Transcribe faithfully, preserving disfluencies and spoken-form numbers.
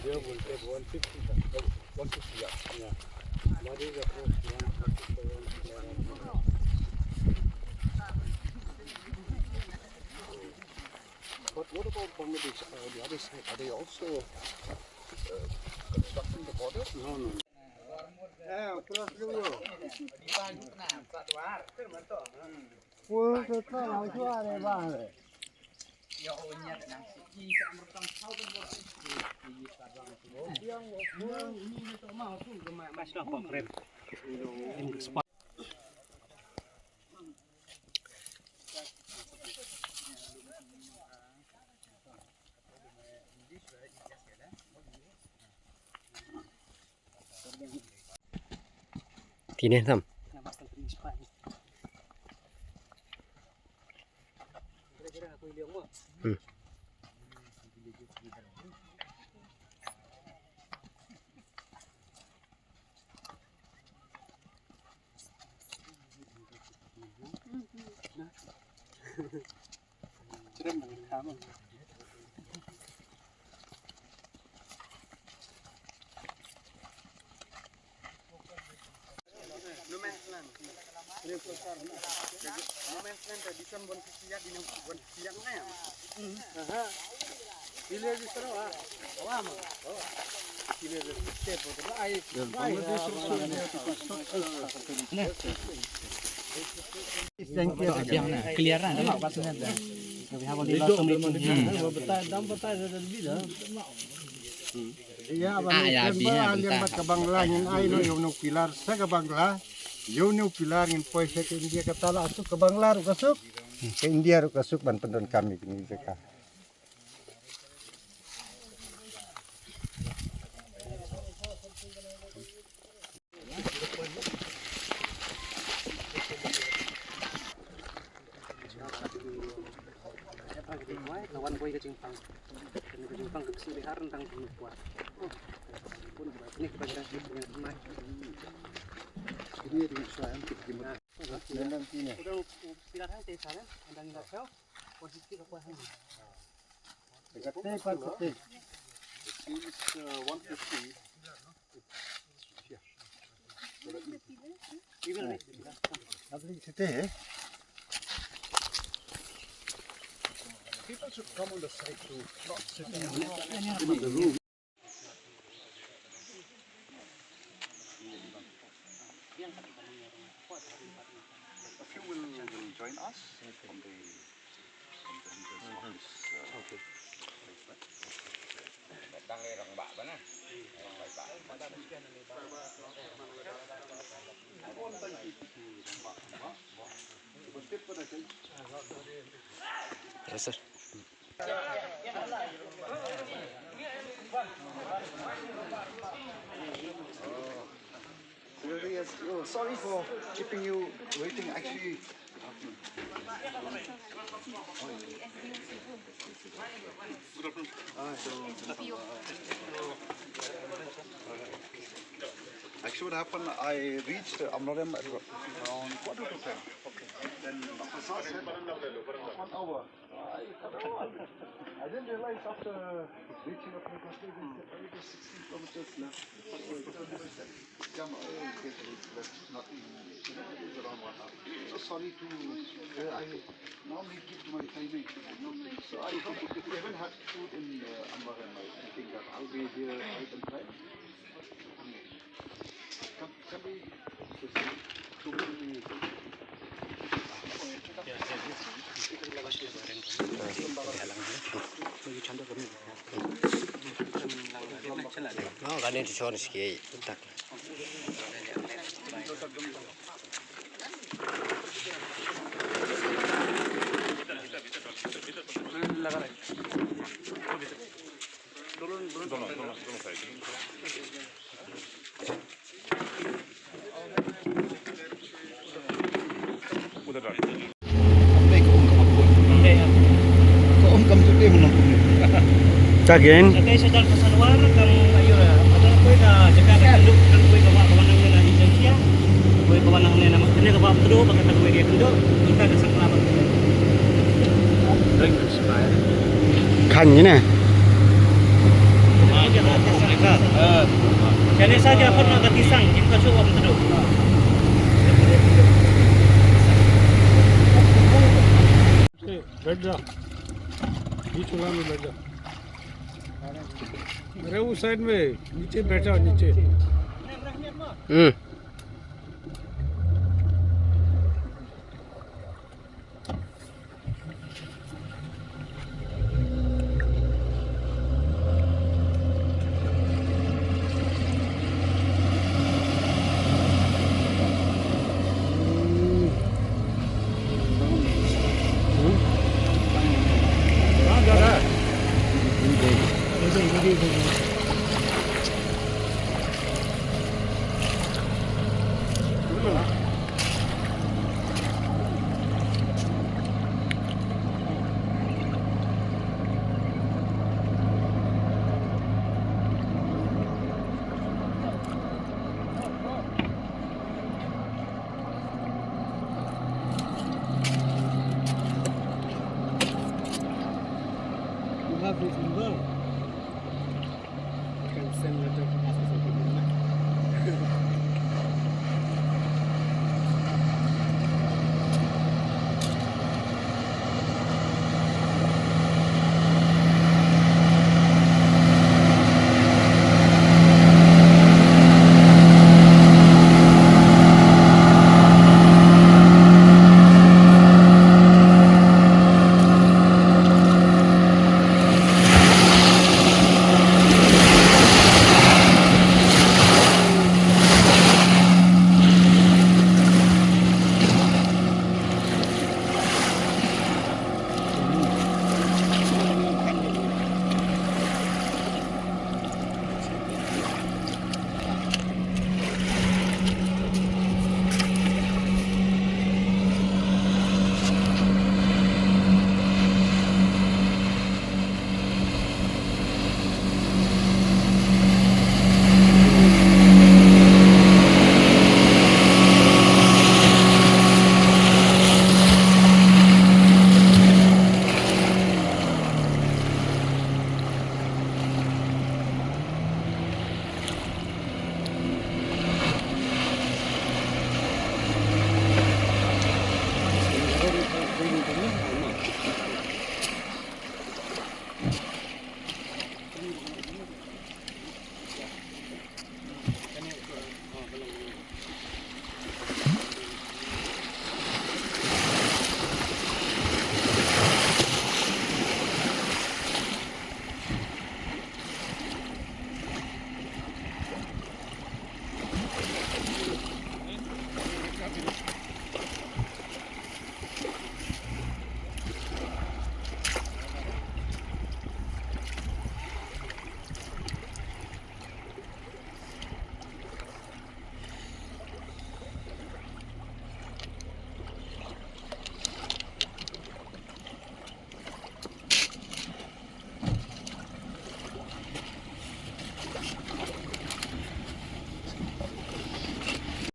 Here we'll take one fifty, uh, one fifty yards. Yeah. That is approx one fifty, one fifty. But what about Bangladesh? Uh, the other side, are they also, uh, constructing the border? No, no. Tine tam. Hmm. Clear na, nampak pas na. Ïa, ba, ah, ïa, kan ba, ah, liang bad ka Bangla ngin ai noh ïa une u pilar sha ka Bangla, ïa une u pilar ngin poi sha ka India, kata la suk, ka Bangla ruh ka suk, ka India ruh ka suk ban pyndonkam ïa kine ki jaka. It seems, uh, one fifty. Yeah. Lovely city, eh? People should come on the site to not sit in the room. A few will, will join us from the, from the leaders of this, uh, place, right? Yes, sir. Yes, oh, sorry for keeping you waiting. Actually, actually, what happened, I reached Amlarem at around quarter to ten. Then Doctor Shah said one hour. I, I didn't realize after reaching up to the country, they said, "Oh, it was sixteen kilometers left." So I said, "Come, oh, okay, let's not even, it is around one hour." So sorry to, uh, I normally keep to my timing. So I even had food in, uh, Amlarem, thinking that I'll be here right on time. Again. Ka dei sha jar pasal war kam ayu ra. Ada koi ka jaka ka tunduk kan koi ka wah ka wanang na Indonesia. Koi ka wanang na mak kene ka wah tunduk baka ta koi dia tunduk. Kita ka sangla ba. Khan ni na. Chale sa ja phot na ka tisang, jin ka shu ong tadu. बैठ जा। बीच वाला में बैठ जा। अरे, उस साइड में, नीचे बैठ जाओ, नीचे। हम्म। You have this number? You can send letter to us also.